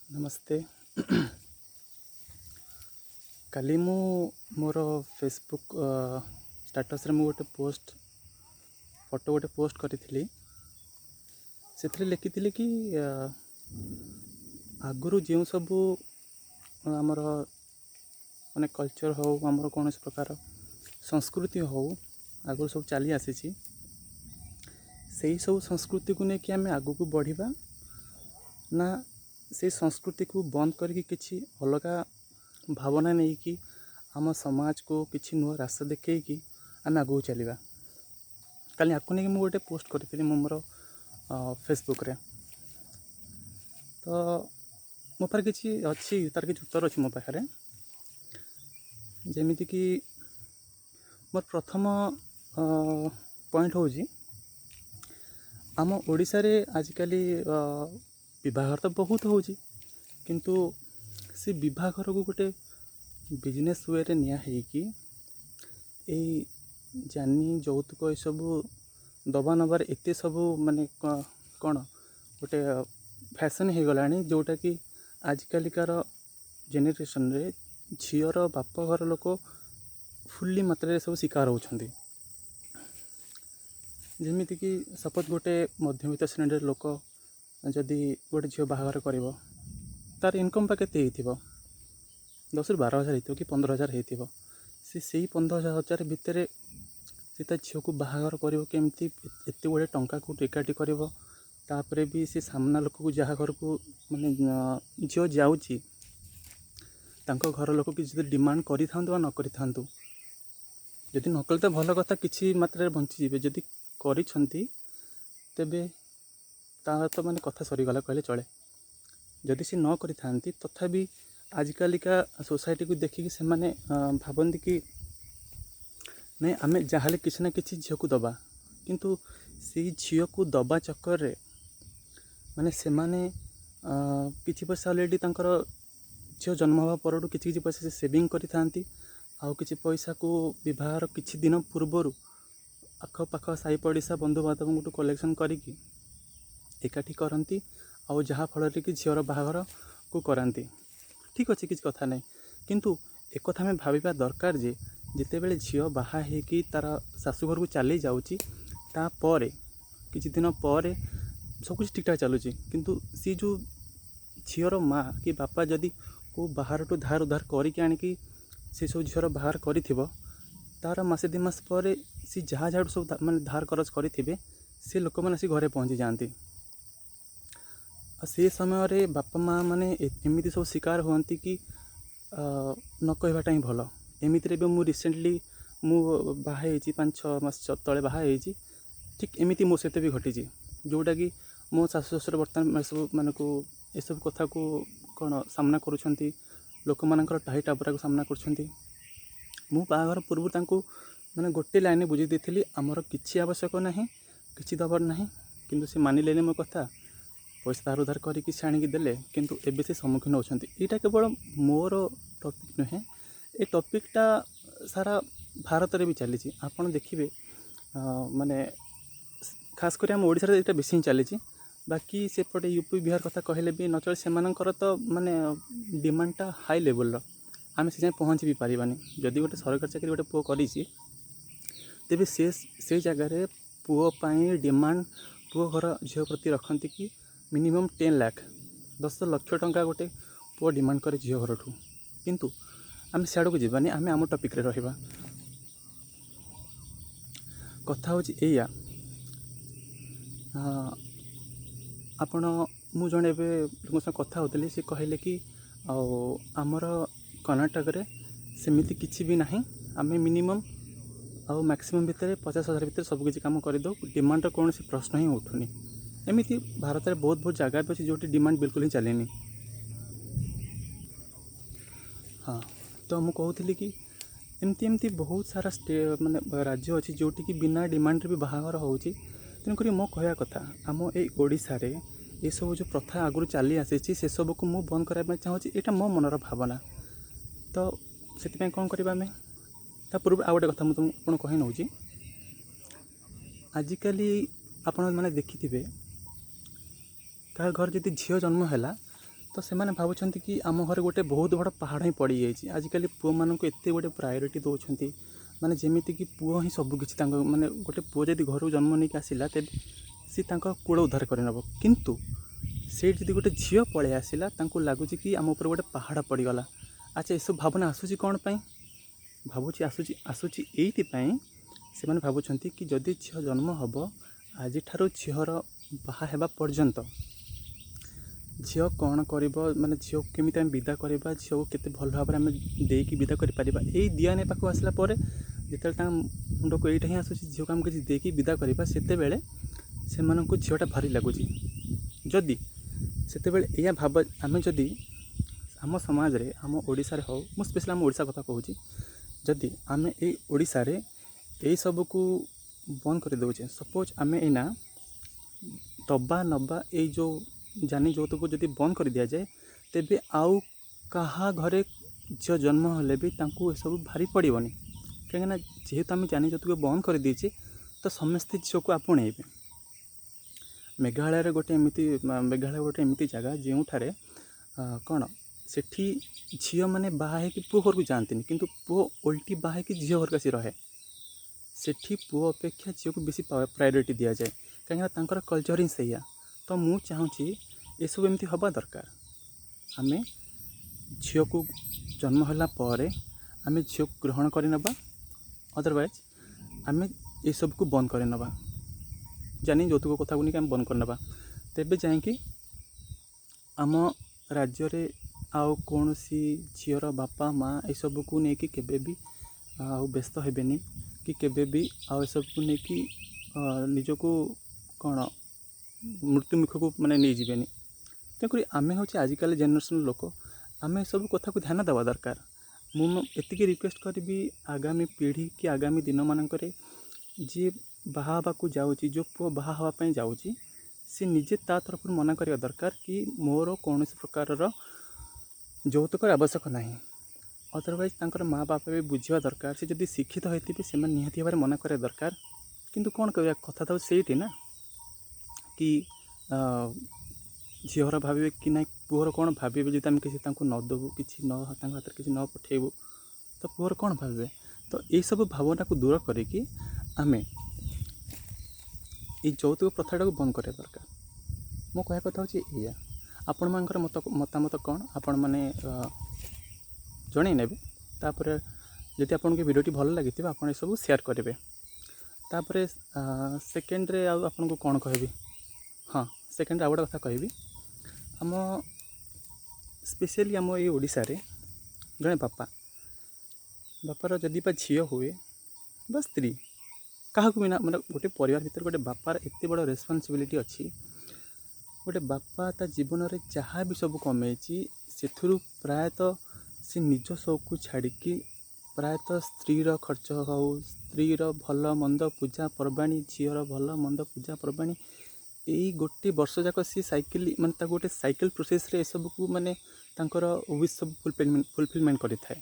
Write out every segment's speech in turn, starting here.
ନମସ୍ତେ। କାଲି ମୁଁ ମୋର ଫେସବୁକ୍ ଷ୍ଟାଟସ୍ରେ ମୁଁ ଗୋଟେ ପୋଷ୍ଟ ଫଟୋ ଗୋଟେ ପୋଷ୍ଟ କରିଥିଲି। ସେଥିରେ ଲେଖିଥିଲି କି ଆଗରୁ ଯେଉଁ ସବୁ ଆମର ମାନେ କଲଚର୍ ହେଉ, ଆମର କୌଣସି ପ୍ରକାର ସଂସ୍କୃତି ହେଉ, ଆଗରୁ ସବୁ ଚାଲି ଆସିଛି, ସେଇ ସବୁ ସଂସ୍କୃତିକୁ ନେଇକି ଆମେ ଆଗକୁ ବଢ଼ିବା ନା ସେଇ ସଂସ୍କୃତିକୁ ବନ୍ଦ କରିକି କିଛି ଅଲଗା ଭାବନା ନେଇକି ଆମ ସମାଜକୁ କିଛି ନୂଆ ରାସ୍ତା ଦେଖେଇକି ଆମେ ଆଗକୁ ଚାଲିବା। କାଲି ଆକୁ ନେଇକି ମୁଁ ଗୋଟେ ପୋଷ୍ଟ କରିଥିଲି ମୁଁ ମୋର ଫେସବୁକ୍ରେ। ତ ମୋ ପାଖରେ କିଛି ଅଛି, ତାର କିଛି ଉତ୍ତର ଅଛି ମୋ ପାଖରେ। ଯେମିତିକି ମୋର ପ୍ରଥମ ପଏଣ୍ଟ ହେଉଛି, ଆମ ଓଡ଼ିଶାରେ ଆଜିକାଲି ବିବାହଘର ତ ବହୁତ ହେଉଛି, କିନ୍ତୁ ସେ ବିବାହଘରକୁ ଗୋଟେ ବିଜନେସ୍ ୱେରେ ନିଆ ହେଇକି ଏଇ ଯାନି ଯୌତୁକ ଏସବୁ ଦବା ନେବାରେ ଏତେ ସବୁ ମାନେ କ'ଣ ଗୋଟେ ଫ୍ୟାସନ୍ ହେଇଗଲାଣି, ଯେଉଁଟାକି ଆଜିକାଲିକାର ଜେନେରେସନ୍ରେ ଝିଅର ବାପ ଘର ଲୋକ ଫୁଲି ମାତ୍ରାରେ ସବୁ ଶିକାର ହେଉଛନ୍ତି। ଯେମିତିକି ସପୋଜ୍ ଗୋଟେ ମଧ୍ୟବିତ୍ତ ଶ୍ରେଣୀର ଲୋକ ଯଦି ଗୋଟେ ଝିଅ ବାହାଘର କରିବ, ତାର ଇନକମ୍ ବା କେତେ ହେଇଥିବ? 10ରୁ 12 ହଜାର ହେଇଥିବ କି 15 ହଜାର ହେଇଥିବ। ସେ ସେଇ 15 ହଜାର ଭିତରେ ସେ ତା ଝିଅକୁ ବାହାଘର କରିବ କେମିତି? ଏତେ ଗୁଡ଼ିଏ ଟଙ୍କା କେଉଁଠୁ ଏକାଠି କରିବ? ତାପରେ ବି ସେ ସାମ୍ନା ଲୋକକୁ, ଯାହା ଘରକୁ ମାନେ ଝିଅ ଯାଉଛି, ତାଙ୍କ ଘର ଲୋକ କିଛି ଯଦି ଡିମାଣ୍ଡ କରିଥାନ୍ତୁ ବା ନ କରିଥାନ୍ତୁ, ଯଦି ନ କଲେ ତ ଭଲ କଥା, କିଛି ମାତ୍ରାରେ ବଞ୍ଚିଯିବେ। ଯଦି କରିଛନ୍ତି ତେବେ ତାର ତ ମାନେ କଥା ସରିଗଲା କହିଲେ ଚଳେ। ଯଦି ସେ ନ କରିଥାନ୍ତି, ତଥାପି ଆଜିକାଲିକା ସୋସାଇଟିକୁ ଦେଖିକି ସେମାନେ ଭାବନ୍ତି କି ନାଇଁ, ଆମେ ଯାହାହେଲେ କିଛି ନା କିଛି ଝିଅକୁ ଦେବା। କିନ୍ତୁ ସେଇ ଝିଅକୁ ଦେବା ଚକ୍କରରେ ମାନେ ସେମାନେ କିଛି ପଇସା ଅଲରେଡ଼ି ତାଙ୍କର ଝିଅ ଜନ୍ମ ହେବା ପରଠୁ କିଛି କିଛି ପଇସା ସେ ସେଭିଂ କରିଥାନ୍ତି, ଆଉ କିଛି ପଇସାକୁ ବିବାହର କିଛି ଦିନ ପୂର୍ବରୁ ଆଖପାଖ ସାହି ପଡ଼ିଶା ବନ୍ଧୁବାନ୍ଧବଙ୍କଠୁ କଲେକ୍ସନ୍ କରିକି ଏକାଠି କରନ୍ତି, ଆଉ ଯାହାଫଳରେ କି ଝିଅର ବାହାଘରକୁ କରାନ୍ତି। ଠିକ୍ ଅଛି, କିଛି କଥା ନାହିଁ। କିନ୍ତୁ ଏକଥା ଆମେ ଭାବିବା ଦରକାର ଯେ ଯେତେବେଳେ ଝିଅ ବାହା ହେଇକି ତା'ର ଶାଶୁଘରକୁ ଚାଲି ଯାଉଛି, ତାପରେ କିଛି ଦିନ ପରେ ସବୁକିଛି ଠିକ୍ଠାକ୍ ଚାଲୁଛି, କିନ୍ତୁ ସିଏ ଯେଉଁ ଝିଅର ମା' କି ବାପା ଯଦି କେଉଁ ବାହାରଠୁ ଧାର ଉଧାର କରିକି ଆଣିକି ସେସବୁ ଝିଅର ବାହାଘର କରିଥିବ, ତା'ର ମାସେ 2 ମାସ ପରେ ସେ ଯାହା ଯାହାଠୁ ସବୁ ମାନେ ଧାର କରଜ କରିଥିବେ, ସେ ଲୋକମାନେ ଆସି ଘରେ ପହଞ୍ଚି ଯାଆନ୍ତି। ଆଉ ସେ ସମୟରେ ବାପା ମା' ମାନେ ଏମିତି ସବୁ ଶିକାର ହୁଅନ୍ତି କି ନ କହିବାଟା ହିଁ ଭଲ। ଏମିତିରେ ବି ମୁଁ ରିସେଣ୍ଟଲି ମୁଁ ବାହା ହେଇଛି, 5-6 ମାସ ତଳେ ବାହା ହେଇଛି। ଠିକ୍ ଏମିତି ମୋ ସହିତ ବି ଘଟିଛି, ଯେଉଁଟାକି ମୋ ଶାଶୁ ଶ୍ୱଶୁର ବର୍ତ୍ତମାନ ଏସବୁ ମାନଙ୍କୁ ଏସବୁ କଥାକୁ କ'ଣ ସାମ୍ନା କରୁଛନ୍ତି, ଲୋକମାନଙ୍କର ଟାହି ଟାପରାକୁ ସାମ୍ନା କରୁଛନ୍ତି। ମୁଁ ବାହାଘର ପୂର୍ବରୁ ତାଙ୍କୁ ମାନେ ଗୋଟେ ଲାଇନ୍ରେ ବୁଝେଇ ଦେଇଥିଲି, ଆମର କିଛି ଆବଶ୍ୟକ ନାହିଁ, କିଛି ଦେବାର ନାହିଁ। କିନ୍ତୁ ସେ ମାନିଲେନି ମୋ କଥା। ପଇସା ଧାର ଉଧାର କରିକି ସେ ଆଣିକି ଦେଲେ, କିନ୍ତୁ ଏବେ ସେ ସମ୍ମୁଖୀନ ହେଉଛନ୍ତି। ଏଇଟା କେବଳ ମୋର ଟପିକ୍ ନୁହେଁ, ଏ ଟପିକ୍ଟା ସାରା ଭାରତରେ ବି ଚାଲିଛି। ଆପଣ ଦେଖିବେ, ମାନେ ଖାସ୍ କରି ଆମ ଓଡ଼ିଶାରେ ଏଇଟା ବେଶୀ ହିଁ ଚାଲିଛି। ବାକି ସେପଟେ ୟୁପି ବିହାର କଥା କହିଲେ ବି ନ ଚଳେ। ସେମାନଙ୍କର ତ ମାନେ ଡିମାଣ୍ଡଟା ହାଇ ଲେଭେଲ୍ର, ଆମେ ସେ ଯାଏଁ ପହଞ୍ଚି ବି ପାରିବାନି। ଯଦି ଗୋଟେ ସରକାରୀ ଚାକିରି ଗୋଟେ ପୁଅ କରିଛି, ତେବେ ସେ ସେଇ ଜାଗାରେ ପୁଅ ପାଇଁ ଡିମାଣ୍ଡ ପୁଅ ଘର ଝିଅ ପ୍ରତି ରଖନ୍ତି କି ମିନିମମ୍ 10 ଲାଖ, 10 ଲକ୍ଷ ଟଙ୍କା ଗୋଟେ ପୁଅ ଡିମାଣ୍ଡ କରେ ଝିଅ ଘରଠୁ। କିନ୍ତୁ ଆମେ ସିଆଡ଼କୁ ଯିବାନି, ଆମେ ଆମ ଟପିକ୍ରେ ରହିବା। କଥା ହେଉଛି ଏଇଆ, ଆପଣ ମୁଁ ଜଣେ ଏବେ ଲୋକଙ୍କ ସହ କଥା ହେଉଥିଲି, ସେ କହିଲେ କି ଆଉ ଆମର କର୍ଣ୍ଣାଟକରେ ସେମିତି କିଛି ବି ନାହିଁ, ଆମେ ମିନିମମ୍ ଆଉ ମ୍ୟାକ୍ସିମମ୍ ଭିତରେ 50 ହଜାର ଭିତରେ ସବୁକିଛି କାମ କରିଦେଉ, ଡିମାଣ୍ଡର କୌଣସି ପ୍ରଶ୍ନ ହିଁ ଉଠୁନି। ଏମିତି ଭାରତରେ ବହୁତ ବହୁତ ଜାଗା ବି ଅଛି ଯେଉଁଠି ଡିମାଣ୍ଡ ବିଲକୁଲ ହିଁ ଚାଲେନି। ହଁ, ତ ମୁଁ କହୁଥିଲି କି ଏମିତି ଏମିତି ବହୁତ ସାରା ମାନେ ରାଜ୍ୟ ଅଛି ଯେଉଁଠିକି ବିନା ଡିମାଣ୍ଡରେ ବି ବାହାଘର ହେଉଛି। ତେଣୁକରି ମୋ କହିବା କଥା, ଆମ ଏଇ ଓଡ଼ିଶାରେ ଏସବୁ ଯେଉଁ ପ୍ରଥା ଆଗରୁ ଚାଲି ଆସିଛି, ସେସବୁକୁ ମୁଁ ବନ୍ଦ କରିବା ପାଇଁ ଚାହୁଁଛି। ଏଇଟା ମୋ ମନର ଭାବନା। ତ ସେଥିପାଇଁ କ'ଣ କରିବା ଆମେ? ତା ପୂର୍ବରୁ ଆଉ ଗୋଟେ କଥା ମୁଁ ତୁମକୁ ଆପଣଙ୍କୁ କହି ନେଉଛି। ଆଜିକାଲି ଆପଣ ମାନେ ଦେଖିଥିବେ, କାହା ଘରେ ଯଦି ଝିଅ ଜନ୍ମ ହେଲା, ତ ସେମାନେ ଭାବୁଛନ୍ତି କି ଆମ ଘରେ ଗୋଟେ ବହୁତ ବଡ଼ ପାହାଡ଼ ହିଁ ପଡ଼ିଯାଇଛି। ଆଜିକାଲି ପୁଅମାନଙ୍କୁ ଏତେ ଗୋଟେ ପ୍ରାୟୋରିଟି ଦେଉଛନ୍ତି, ମାନେ ଯେମିତିକି ପୁଅ ହିଁ ସବୁକିଛି ତାଙ୍କ, ମାନେ ଗୋଟେ ପୁଅ ଯଦି ଘରକୁ ଜନ୍ମ ନେଇକି ଆସିଲା ତେବେ ସେ ତାଙ୍କ କୂଳ ଉଦ୍ଧାର କରିନେବ। କିନ୍ତୁ ସେଇଠି ଯଦି ଗୋଟେ ଝିଅ ପଳେଇ ଆସିଲା, ତାଙ୍କୁ ଲାଗୁଛି କି ଆମ ଉପରେ ଗୋଟେ ପାହାଡ଼ ପଡ଼ିଗଲା। ଆଚ୍ଛା, ଏସବୁ ଭାବନା ଆସୁଛି କ'ଣ ପାଇଁ? ଭାବୁଛି ଆସୁଛି ଏଇଥିପାଇଁ, ସେମାନେ ଭାବୁଛନ୍ତି କି ଯଦି ଝିଅ ଜନ୍ମ ହେବ, ଆଜିଠାରୁ ଝିଅର ବାହା ହେବା ପର୍ଯ୍ୟନ୍ତ ଝିଅ କ'ଣ କରିବ, ମାନେ ଝିଅକୁ କେମିତି ଆମେ ବିଦା କରିବା, ଝିଅକୁ କେତେ ଭଲ ଭାବରେ ଆମେ ଦେଇକି ବିଦା କରିପାରିବା। ଏଇ ଦିଆ ନେଇ ପାଖକୁ ଆସିଲା ପରେ ଯେତେବେଳେ ତାଙ୍କ ମୁଣ୍ଡକୁ ଏଇଟା ହିଁ ଆସୁଛି, ଝିଅକୁ ଆମେ କିଛି ଦେଇକି ବିଦା କରିବା, ସେତେବେଳେ ସେମାନଙ୍କୁ ଝିଅଟା ଭାରି ଲାଗୁଛି। ଯଦି ସେତେବେଳେ ଏଇଆ ଭାବ, ଆମେ ଯଦି ଆମ ସମାଜରେ, ଆମ ଓଡ଼ିଶାରେ ହେଉ, ମୁଁ ସ୍ପେଶାଲି ଆମ ଓଡ଼ିଶା କଥା କହୁଛି, ଯଦି ଆମେ ଏଇ ଓଡ଼ିଶାରେ ଏଇସବୁକୁ ବନ୍ଦ କରିଦେଉଛେ, ସପୋଜ୍ ଆମେ ଏଇନା ଦବା ନେବା ଏଇ ଯେଉଁ ଯାନି ଯୌତୁକ ଯଦି ବନ୍ଦ କରିଦିଆଯାଏ, ତେବେ ଆଉ କାହା ଘରେ ଝିଅ ଜନ୍ମ ହେଲେ ବି ତାଙ୍କୁ ଏସବୁ ଭାରି ପଡ଼ିବନି। କାହିଁକିନା ଯେହେତୁ ଆମେ ଯାନି ଯୌତୁକ ବନ୍ଦ କରିଦେଇଛେ, ତ ସମସ୍ତେ ଝିଅକୁ ଆପଣେଇବେ। ମେଘାଳୟରେ ଗୋଟେ ଏମିତି, ମେଘାଳୟ ଗୋଟେ ଏମିତି ଜାଗା ଯେଉଁଠାରେ କ'ଣ ସେଠି ଝିଅମାନେ ବାହା ହେଇକି ପୁଅ ଘରକୁ ଯାଆନ୍ତିନି, କିନ୍ତୁ ପୁଅ ଓଲଟି ବାହା ହେଇକି ଝିଅ ଘରକୁ ଆସି ରହେ। ସେଠି ପୁଅ ଅପେକ୍ଷା ଝିଅକୁ ବେଶୀ ପ୍ରାୟୋରିଟି ଦିଆଯାଏ, କାହିଁକିନା ତାଙ୍କର କଲଚର୍ ହିଁ ସେଇଆ। ତ ମୁଁ ଚାହୁଁଛି ଏସବୁ ଏମିତି ହେବା ଦରକାର। ଆମେ ଝିଅକୁ ଜନ୍ମ ହେଲା ପରେ ଆମେ ଝିଅକୁ ଗ୍ରହଣ କରିନେବା, ଅଦରୱାଇଜ୍ ଆମେ ଏସବୁକୁ ବନ୍ଦ କରିନେବା, ଯାନି ଯୌତୁକ କଥାକୁ ନେଇକି ଆମେ ବନ୍ଦ କରିନେବା, ତେବେ ଯାଇକି ଆମ ରାଜ୍ୟରେ ଆଉ କୌଣସି ଝିଅର ବାପା ମା' ଏସବୁକୁ ନେଇକି କେବେ ବି ଆଉ ବ୍ୟସ୍ତ ହେବେନି, କି କେବେ ବି ଆଉ ଏସବୁକୁ ନେଇକି ନିଜକୁ କ'ଣ ମୃତ୍ୟୁ ମୁଖକୁ ମାନେ ନେଇଯିବେନି। ତେଣୁକରି ଆମେ ହେଉଛି ଆଜିକାଲି ଜେନେରେସନ୍ ଲୋକ, ଆମେ ଏସବୁ କଥାକୁ ଧ୍ୟାନ ଦେବା ଦରକାର। ମୁଁ ଏତିକି ରିକ୍ୱେଷ୍ଟ କରିବି, ଆଗାମୀ ପିଢ଼ି କି ଆଗାମୀ ଦିନମାନଙ୍କରେ ଯିଏ ବାହା ହେବାକୁ ଯାଉଛି, ଯେଉଁ ପୁଅ ବାହା ହେବା ପାଇଁ ଯାଉଛି, ସେ ନିଜେ ତା ତରଫରୁ ମନା କରିବା ଦରକାର କି ମୋର କୌଣସି ପ୍ରକାରର ଯୌତୁକର ଆବଶ୍ୟକ ନାହିଁ। ଅଦରୱାଇଜ୍ ତାଙ୍କର ମା ବାପା ବି ବୁଝିବା ଦରକାର। ସେ ଯଦି ଶିକ୍ଷିତ ହେଇଥିବେ, ସେମାନେ ନିହାତି ଭାବରେ ମନା କରିବା ଦରକାର। କିନ୍ତୁ କ'ଣ କରିବା, କଥା ତ ସେଇଠି ନା କି ଝିଅର ଭାବିବେ କି ନାଇଁ, ପୁଅର କ'ଣ ଭାବିବେ ଯଦି ଆମେ କିଛି ତାଙ୍କୁ ନ ଦେବୁ, କିଛି ନ ତାଙ୍କ ହାତରେ କିଛି ନ ପଠେଇବୁ, ତ ପୁଅର କ'ଣ ଭାବିବେ? ତ ଏଇସବୁ ଭାବନାକୁ ଦୂର କରିକି ଆମେ ଏଇ ଯୌତୁକ ପ୍ରଥାଟାକୁ ବନ୍ଦ କରିବା ଦରକାର। ମୋ କହିବା କଥା ହେଉଛି ଏଇଆ। ଆପଣମାନଙ୍କର ମତାମତ କ'ଣ ଆପଣମାନେ ଜଣେଇ ନେବେ। ତାପରେ ଯଦି ଆପଣଙ୍କୁ ଏ ଭିଡ଼ିଓଟି ଭଲ ଲାଗିଥିବ, ଆପଣ ଏସବୁ ସେୟାର କରିବେ। ତାପରେ ସେକେଣ୍ଡରେ ଆଉ ଆପଣଙ୍କୁ କ'ଣ କହିବି, ହଁ, ସେକେଣ୍ଡରେ ଆଉ ଗୋଟେ କଥା କହିବି। ଆମ ସ୍ପେଶିଆଲି ଆମ ଏଇ ଓଡ଼ିଶାରେ ଜଣେ ବାପାର ଯଦି ବା ଝିଅ ହୁଏ ବା ସ୍ତ୍ରୀ କାହାକୁ ବି ନା, ମାନେ ଗୋଟେ ପରିବାର ଭିତରେ ଗୋଟେ ବାପାର ଏତେ ବଡ଼ ରେସ୍ପନ୍ସିବିଲିଟି ଅଛି। ଗୋଟେ ବାପା ତା ଜୀବନରେ ଯାହା ବି ସବୁ କମେଇଛି, ସେଥିରୁ ପ୍ରାୟତଃ ସେ ନିଜ ସଉକକୁ ଛାଡ଼ିକି ପ୍ରାୟତଃ ସ୍ତ୍ରୀର ଖର୍ଚ୍ଚ ହେଉ, ସ୍ତ୍ରୀର ଭଲ ମନ୍ଦ ପୂଜା ପର୍ବାଣୀ, ଝିଅର ଭଲ ମନ୍ଦ ପୂଜା ପର୍ବାଣୀ, ଏଇ ଗୋଟେ ବର୍ଷ ଯାକ ସିଏ ସାଇକେଲ, ମାନେ ତାକୁ ଗୋଟେ ସାଇକେଲ ପ୍ରୋସେସ୍ରେ ଏସବୁକୁ ମାନେ ତାଙ୍କର ୱିଶ୍ ସବୁ ଫୁଲଫିଲମେଣ୍ଟ କରିଥାଏ।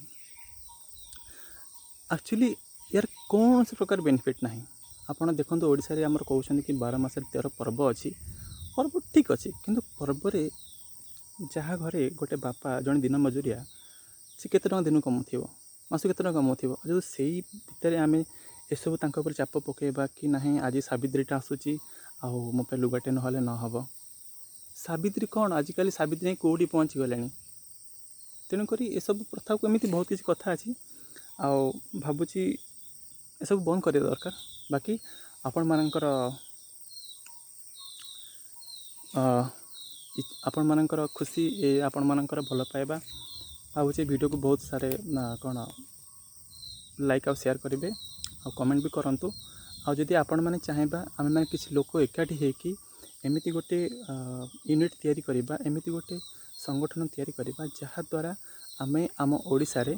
ଆକ୍ଚୁଆଲି ୟାର କୌଣସି ପ୍ରକାର ବେନିଫିଟ୍ ନାହିଁ। ଆପଣ ଦେଖନ୍ତୁ, ଓଡ଼ିଶାରେ ଆମର କହୁଛନ୍ତି କି 12 ମାସରେ 13 ପର୍ବ ଅଛି। ପର୍ବ ଠିକ୍ ଅଛି, କିନ୍ତୁ ପର୍ବରେ ଯାହା ଘରେ ଗୋଟେ ବାପା ଜଣେ ଦିନ ମଜୁରିଆ, ସେ କେତେ ଟଙ୍କା ଦିନକୁ କମାଉଥିବ, ମାସକୁ କେତେ ଟଙ୍କା କମାଉଥିବ? ଯଦି ସେଇ ଭିତରେ ଆମେ ଏସବୁ ତାଙ୍କ ଉପରେ ଚାପ ପକାଇବା କି ନାହିଁ, ଆଜି ସାବିତ୍ରୀଟା ଆସୁଛି ଆଉ ମୋ ପାଇଁ ଲୁଗାଟେ ନହେଲେ ନ ହେବ। ସାବିତ୍ରୀ କ'ଣ, ଆଜିକାଲି ସାବିତ୍ରୀ ଯାଇ କେଉଁଠି ପହଞ୍ଚିଗଲାଣି। ତେଣୁକରି ଏସବୁ ପ୍ରଥାକୁ ଏମିତି ବହୁତ କିଛି କଥା ଅଛି, ଆଉ ଭାବୁଛି ଏସବୁ ବନ୍ଦ କରିବା ଦରକାର। ବାକି ଆପଣମାନଙ୍କର ଖୁସି, ଏ ଆପଣମାନଙ୍କର ଭଲ ପାଇବା, ଭାବୁଛି ଏ ଭିଡ଼ିଓକୁ ବହୁତ ସାରେ କ'ଣ ଲାଇକ୍ ଆଉ ସେୟାର କରିବେ ଆଉ କମେଣ୍ଟ ବି କରନ୍ତୁ। ଆଉ ଯଦି ଆପଣମାନେ ଚାହିଁବା, ଆମେମାନେ କିଛି ଲୋକ ଏକାଠି ହେଇକି ଏମିତି ଗୋଟେ ୟୁନିଟ୍ ତିଆରି କରିବା, ଏମିତି ଗୋଟେ ସଂଗଠନ ତିଆରି କରିବା, ଯାହାଦ୍ୱାରା ଆମେ ଆମ ଓଡ଼ିଶାରେ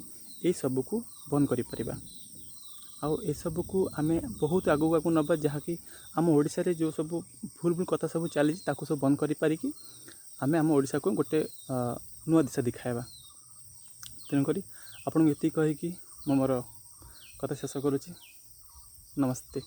ଏଇସବୁକୁ ବନ୍ଦ କରିପାରିବା ଆଉ ଏସବୁକୁ ଆମେ ବହୁତ ଆଗକୁ ଆଗକୁ ନେବା, ଯାହାକି ଆମ ଓଡ଼ିଶାରେ ଯେଉଁ ସବୁ ଭୁଲ ଭୁଲ କଥା ସବୁ ଚାଲିଛି ତାକୁ ସବୁ ବନ୍ଦ କରିପାରିକି ଆମେ ଆମ ଓଡ଼ିଶାକୁ ଗୋଟେ ନୂଆ ଦିଶା ଦେଖାଇବା। ତେଣୁକରି ଆପଣଙ୍କୁ ଏତିକି କହିକି ମୁଁ ମୋର କଥା ଶେଷ କରୁଛି। ନମସ୍ତେ।